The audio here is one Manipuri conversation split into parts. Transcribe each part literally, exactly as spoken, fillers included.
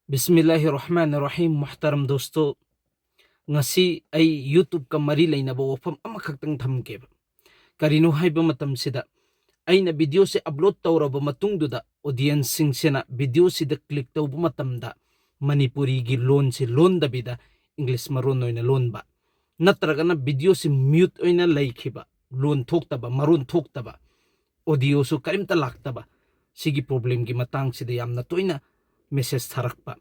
ꯕꯤꯁꯃꯤꯜꯂꯥꯍꯤꯔ ꯔꯍꯃꯥꯅꯤꯔ ꯔꯍꯤꯝ꯫ ꯃꯨꯍꯇꯔꯝ ꯗꯣꯁꯇꯣ, ꯉꯁꯤ ꯑꯩ YouTube-ꯀ ꯃꯔꯤ ꯂꯩꯅꯕ ꯋꯥꯐꯝ ꯑꯃꯈꯛꯇꯪ ꯊꯝꯒꯦꯕ꯫ ꯀꯔꯤꯅꯣ ꯍꯥꯏꯕ ꯃꯇꯝꯁꯤꯗ, ꯑꯩꯅ video-ꯁꯦ upload ꯇꯧꯔꯕ ꯃꯇꯨꯡꯗꯨꯗ audience-ꯁꯤꯡꯁꯤꯅ video-ꯁꯤꯗ click ꯇꯧꯕ ꯃꯇꯝꯗ ꯃꯅꯤꯄꯨꯔꯤꯒꯤ ꯂꯣꯟꯁꯦ ꯂꯣꯟꯗꯕꯤꯗ English ꯃꯔꯣꯟ ꯑꯣꯏꯅ ꯂꯣꯟꯕ, ꯅꯠꯇ꯭ꯔꯒꯅ video-ꯁꯤ mute ꯑꯣꯏꯅ ꯂꯩꯈꯤꯕ, ꯂꯣꯟ ꯊꯣꯛꯇꯕ, ꯃꯔꯣꯟ ꯊꯣꯛꯇꯕ, audio-ꯁꯨ ꯀꯔꯤꯝꯇ ꯂꯥꯛꯇꯕ, ꯁꯤꯒꯤ problem-ꯒꯤ ꯃꯇꯥꯡꯁꯤꯗ ꯌꯥꯝꯅ ꯇꯣꯏꯅ message ꯊꯥꯔꯛꯄ꯫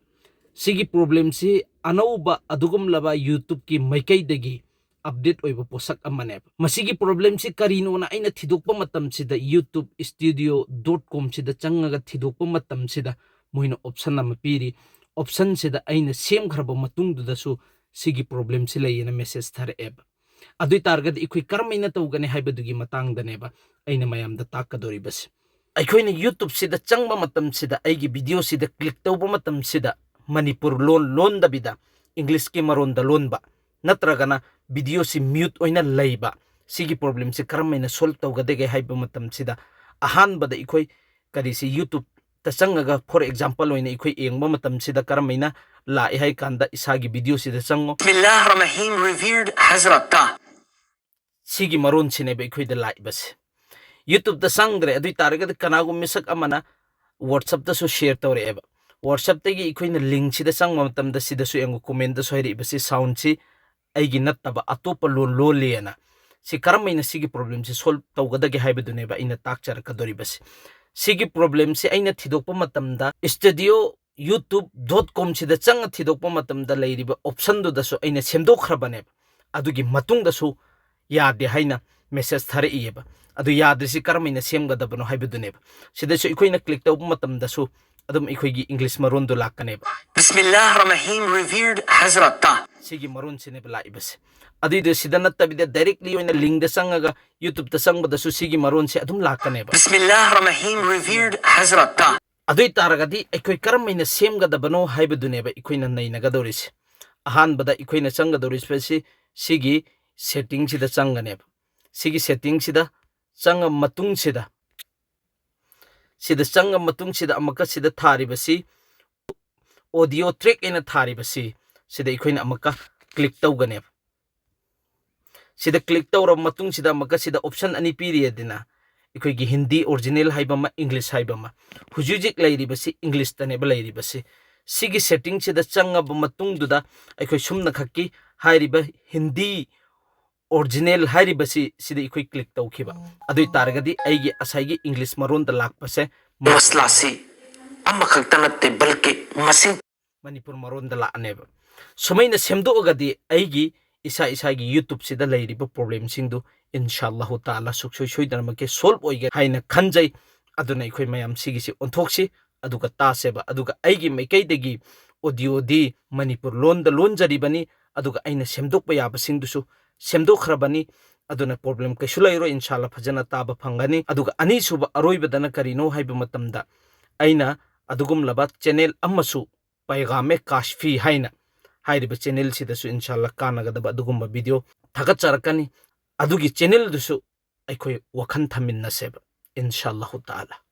ꯁꯤꯒꯤ problem-ꯁꯤ ꯑꯅꯧꯕ ꯑꯗꯨꯒꯨꯝꯂꯕ YouTube-ꯀꯤ ꯃꯥꯏꯀꯩꯗꯒꯤ update ꯑꯣꯏꯕ ꯄꯣꯠꯁꯛ ꯑꯃꯅꯦꯕ꯫ ꯃꯁꯤꯒꯤ problem-ꯁꯤ ꯀꯔꯤꯅꯣꯅ ꯑꯩꯅ ꯊꯤꯗꯣꯛꯄ ꯃꯇꯝꯁꯤꯗ, YouTube Studio dot com-ꯁꯤꯗ ꯆꯪꯉꯒ ꯊꯤꯗꯣꯛꯄ ꯃꯇꯝꯁꯤꯗ, ꯃꯣꯏꯅ option ꯑꯃ ꯄꯤꯔꯤ꯫ Option-ꯁꯤꯗ ꯑꯩꯅ ꯁꯦꯝꯈ꯭ꯔꯕ ꯃꯇꯨꯡꯗꯨꯗꯁꯨ ꯁꯤꯒꯤ problem-ꯁꯤ ꯂꯩꯌꯦꯅ message ꯊꯥꯔꯛꯑꯦꯕ꯫ ꯑꯗꯨ ꯑꯣꯏ ꯇꯥꯔꯒꯗꯤ ꯑꯩꯈꯣꯏ ꯀꯔꯝꯍꯥꯏꯅ ꯇꯧꯒꯅꯤ ꯍꯥꯏꯕꯗꯨꯒꯤ ꯃꯇꯥꯡꯗꯅꯦꯕ ꯑꯩꯅ ꯃꯌꯥꯝꯗ ꯇꯥꯛꯀꯗꯧꯔꯤꯕꯁꯦ꯫ ꯑꯩꯈꯣꯏꯅ YouTube-ꯁꯤꯗ ꯆꯪꯕ ꯃꯇꯝꯁꯤꯗ, ꯑꯩꯒꯤ video-ꯁꯤꯗ click ꯇꯧꯕ ꯃꯇꯝꯁꯤꯗ, ꯃꯅꯤꯄꯨꯔ ꯂꯣꯟ ꯂꯣꯟꯗꯕꯤꯗ English-ꯀꯤ ꯃꯔꯣꯟꯗ ꯂꯣꯟꯕ, ꯅꯠꯇ꯭ꯔꯒꯅ video-ꯁꯤ mute ꯑꯣꯏꯅ ꯂꯩꯕ, ꯁꯤꯒꯤ problem-ꯁꯤ ꯀꯔꯝꯍꯥꯏꯅ solve ꯇꯧꯒꯗꯒꯦ ꯍꯥꯏꯕ ꯃꯇꯝꯁꯤꯗ, ꯑꯍꯥꯟꯕꯗ ꯑꯩꯈꯣꯏ ꯀꯔꯤꯁꯤ, YouTube-ꯇ ꯆꯪꯉꯒ, for example ꯑꯣꯏꯅ ꯑꯩꯈꯣꯏ ꯌꯦꯡꯕ ꯃꯇꯝꯁꯤꯗ ꯀꯔꯝꯍꯥꯏꯅ ꯂꯥꯛꯑꯦ ꯍꯥꯏ ꯀꯥꯟꯗ, ꯏꯁꯥꯒꯤ video-ꯁꯤꯗ ꯆꯪꯉꯣ꯫ بسم الله الرحمن الرحيم. Revered Hazrat. ꯁꯤꯒꯤ ꯃꯔꯣꯟꯁꯤꯅꯦꯕ ꯑꯩꯈꯣꯏꯗ ꯂꯥꯛꯏꯕꯁꯦ꯫ YouTube-ꯇ ꯆꯪꯗ꯭ꯔꯦ, ꯑꯗꯨ ꯑꯣꯏ ꯇꯥꯔꯒꯗꯤ ꯀꯅꯥꯒꯨꯝꯕ ꯃꯤꯁꯛ ꯑꯃꯅ WhatsApp-ꯇꯁꯨ share ꯇꯧꯔꯛꯑꯦꯕ꯫ WhatsApp-ꯇꯒꯤ ꯑꯩꯈꯣꯏꯅ link-ꯁꯤꯗ ꯆꯪꯕ ꯃꯇꯝꯗ, ꯁꯤꯗꯁꯨ ꯌꯦꯡꯉꯨ, comment-ꯗꯁꯨ ꯍꯥꯏꯔꯛꯏꯕꯁꯤ, sound-ꯁꯤ ꯑꯩꯒꯤ ꯅꯠꯇꯕ ꯑꯇꯣꯞꯄ ꯂꯣꯟ ꯂꯣꯜꯂꯤꯑꯅ꯫ ꯁꯤ ꯀꯔꯝ ꯍꯥꯏꯅ ꯁꯤꯒꯤ problem-ꯁꯤ solve ꯇꯧꯒꯗꯒꯦ ꯍꯥꯏꯕꯗꯨꯅꯦꯕ ꯑꯩꯅ ꯇꯥꯛꯆꯔꯛꯀꯗꯧꯔꯤꯕꯁꯦ꯫ ꯁꯤꯒꯤ problem-ꯁꯤ ꯑꯩꯅ ꯊꯤꯗꯣꯛꯄ ꯃꯇꯝꯗ, studio youtube dot com-ꯁꯤꯗ ꯆꯪꯉ ꯊꯤꯗꯣꯛꯄ ꯃꯇꯝꯗ, ꯂꯩꯔꯤꯕ option-ꯗꯨꯗꯁꯨ ꯑꯩꯅ ꯁꯦꯝꯗꯣꯛꯈ꯭ꯔꯕꯅꯦꯕ꯫ ꯑꯗꯨꯒꯤ ꯃꯇꯨꯡꯗꯁꯨ ꯌꯥꯗꯦ ꯍꯥꯏꯅ message ꯊꯥꯔꯛꯏꯑꯕ꯫ ꯑꯗꯨ ꯌꯥꯗ꯭ꯔꯤꯁꯤ ꯀꯔꯝ ꯍꯥꯏꯅ ꯁꯦꯝꯒꯗꯕꯅꯣ ꯍꯥꯏꯕꯗꯨꯅꯦꯕ꯫ ꯁꯤꯗꯁꯨ ꯑꯩꯈꯣꯏꯅ click ꯇꯧꯕ ꯃꯇꯝꯗꯁꯨ ꯑꯗꯨꯝ ꯑꯩꯈꯣꯏꯒꯤ English ꯃꯔꯣꯟꯗꯣ ꯂꯥꯛꯀꯅꯦꯕ꯫ بسم الله الرحمن الرحيم. Revered Hazrat. ꯁꯤꯒꯤ ꯃꯔꯣꯟꯁꯤꯅꯦꯕ ꯂꯥꯛꯏꯕꯁꯦ꯫ ꯑꯗꯨꯏꯗꯨ ꯁꯤꯗ ꯅꯠꯇꯕꯤꯗ, directly ꯑꯣꯏꯅ link-ꯗ ꯆꯪꯉꯒ, YouTube-ꯇ ꯆꯪꯕꯗꯁꯨ ꯁꯤꯒꯤ ꯃꯔꯣꯟꯁꯦ ꯑꯗꯨꯝ ꯂꯥꯛꯀꯅꯦꯕ꯫ بسم الله الرحمن الرحيم. Revered Hazrat. ꯑꯗꯨ ꯑꯣꯏ ꯇꯥꯔꯒꯗꯤ ꯑꯩꯈꯣꯏ ꯀꯔꯝ ꯍꯥꯏꯅ ꯁꯦꯝꯒꯗꯕꯅꯣ ꯍꯥꯏꯕꯗꯨꯅꯦꯕ ꯑꯩꯈꯣꯏꯅ ꯅꯩꯅꯒꯗꯧꯔꯤꯁꯦ꯫ ꯑꯍꯥꯟꯕꯗ ꯑꯩꯈꯣꯏꯅ ꯆꯪꯒꯗꯧꯔꯤꯕꯁꯤ ꯁꯤꯒꯤ setting-ꯁꯤꯗ ꯆꯪꯒꯅꯦꯕ꯫ ꯁꯤꯒꯤ setting-ꯁꯤꯗ ꯆꯪꯉ ꯃꯇꯨꯡꯁꯤꯗ, ꯁꯤꯗ ꯆꯪꯉ ꯃꯇꯨꯡꯁꯤꯗ, ꯑꯃꯨꯛꯀ ꯁꯤꯗ ꯊꯥꯔꯤꯕꯁꯤ audio track ꯑꯩꯅ ꯊꯥꯔꯤꯕꯁꯤ, ꯁꯤꯗ ꯑꯩꯈꯣꯏꯅ ꯑꯃꯨꯛꯀ click ꯇꯧꯒꯅꯦꯕ꯫ ꯁꯤꯗ click ꯇꯧꯔꯕ ꯃꯇꯨꯡꯁꯤꯗ ꯑꯃꯨꯛꯀ ꯁꯤꯗ option ꯑꯅꯤ ꯄꯤꯔꯤꯗꯅ, ꯑꯩꯈꯣꯏꯒꯤ ꯍꯤꯟꯗꯤ original ꯍꯥꯏꯕ ꯑꯃ, English ꯍꯥꯏꯕ ꯑꯃ꯫ ꯍꯧꯖꯤꯛ ꯍꯧꯖꯤꯛ ꯂꯩꯔꯤꯕꯁꯤ English ꯇꯅꯦꯕ ꯂꯩꯔꯤꯕꯁꯤ꯫ ꯁꯤꯒꯤ setting ꯁꯤꯗ ꯆꯪꯉꯕ ꯃꯇꯨꯡꯗꯨꯗ ꯑꯩꯈꯣꯏ ꯁꯨꯝꯅ ꯈꯛꯀꯤ ꯍꯥꯏꯔꯤꯕ ꯍꯤꯟꯗꯤ original ꯍꯥꯏꯔꯤꯕꯁꯤ ꯁꯤꯗ ꯑꯩꯈꯣꯏ click ꯇꯧꯈꯤꯕ꯫ ꯑꯗꯨ ꯑꯣꯏ ꯇꯥꯔꯒꯗꯤ ꯑꯩꯒꯤ ꯉꯁꯥꯏꯒꯤ English ꯃꯔꯣꯟꯗ ꯂꯥꯛꯄꯁꯦ ꯃꯁꯂꯥꯁꯤ ꯑꯃꯈꯛꯇ ꯅꯠꯇꯦ, ꯕꯜꯀꯤ ꯃꯁꯤꯡ ꯃꯅꯤꯄꯨꯔ ꯃꯔꯣꯟꯗ ꯂꯥꯛꯑꯅꯦꯕ꯫ ꯁꯨꯃꯥꯏꯅ ꯁꯦꯝꯗꯣꯛꯑꯒꯗꯤ ꯑꯩꯒꯤ ꯏꯁꯥ ꯏꯁꯥꯒꯤ YouTube ꯁꯤꯗ ꯂꯩꯔꯤꯕ problem ꯁꯤꯡꯗꯨ ꯏꯟꯁꯥ ꯑꯜꯂꯥꯍꯨ ꯇꯥꯂꯥ ꯁꯨꯡꯁꯣꯏ ꯁꯣꯏꯗꯅꯃꯛꯀꯤ solve ꯑꯣꯏꯒꯅꯤ ꯍꯥꯏꯅ ꯈꯟꯖꯩ꯫ ꯑꯗꯨꯅ ꯑꯩꯈꯣꯏ ꯃꯌꯥꯝ ꯁꯤꯒꯤꯁꯤ ꯑꯣꯟꯊꯣꯛꯁꯤ, ꯑꯗꯨꯒ ꯇꯥꯁꯦꯕ꯫ ꯑꯗꯨꯒ ꯑꯩꯒꯤ ꯃꯥꯏꯀꯩꯗꯒꯤ audio ꯗꯤ ꯃꯅꯤꯄꯨꯔ ꯂꯣꯟꯗ ꯂꯣꯟꯖꯔꯤꯕꯅꯤ, ꯑꯗꯨꯒ ꯑꯩꯅ ꯁꯦꯝꯗꯣꯛꯄ ꯌꯥꯕꯁꯤꯡꯗꯨꯁꯨ ꯁꯦꯝꯗꯣꯛꯈ꯭ꯔꯕꯅꯤ꯫ ꯑꯗꯨꯅ problem ꯀꯩꯁꯨ ꯂꯩꯔꯣꯏ, ꯏꯟꯁꯥ ꯑꯜꯂꯥ ꯐꯖꯅ ꯇꯥꯕ ꯐꯪꯒꯅꯤ꯫ ꯑꯗꯨꯒ ꯑꯅꯤꯁꯨꯕ ꯑꯔꯣꯏꯕꯗꯅ ꯀꯔꯤꯅꯣ ꯍꯥꯏꯕ ꯃꯇꯝꯗ, ꯑꯩꯅ ꯑꯗꯨꯒꯨꯝꯂꯕ channel ꯑꯃꯁꯨ, ꯄꯩꯒꯥꯃꯦ ꯀꯥꯁꯐꯤ ꯍꯥꯏꯅ ꯍꯥꯏꯔꯤꯕ channel ꯁꯤꯗꯁꯨ ꯏꯟꯁꯥ ꯑꯜꯂꯥ ꯀꯥꯟꯅꯒꯗꯕ ꯑꯗꯨꯒꯨꯝꯕ video ꯊꯥꯒꯠꯆꯔꯛꯀꯅꯤ꯫ ꯑꯗꯨꯒꯤ channel ꯗꯨꯁꯨ ꯑꯩꯈꯣꯏ ꯋꯥꯈꯜ ꯊꯝꯃꯤꯟꯅꯁꯦꯕ, ꯏꯟꯁꯥ ꯑꯜꯂꯥꯍꯨ ꯇꯥꯂꯥ꯫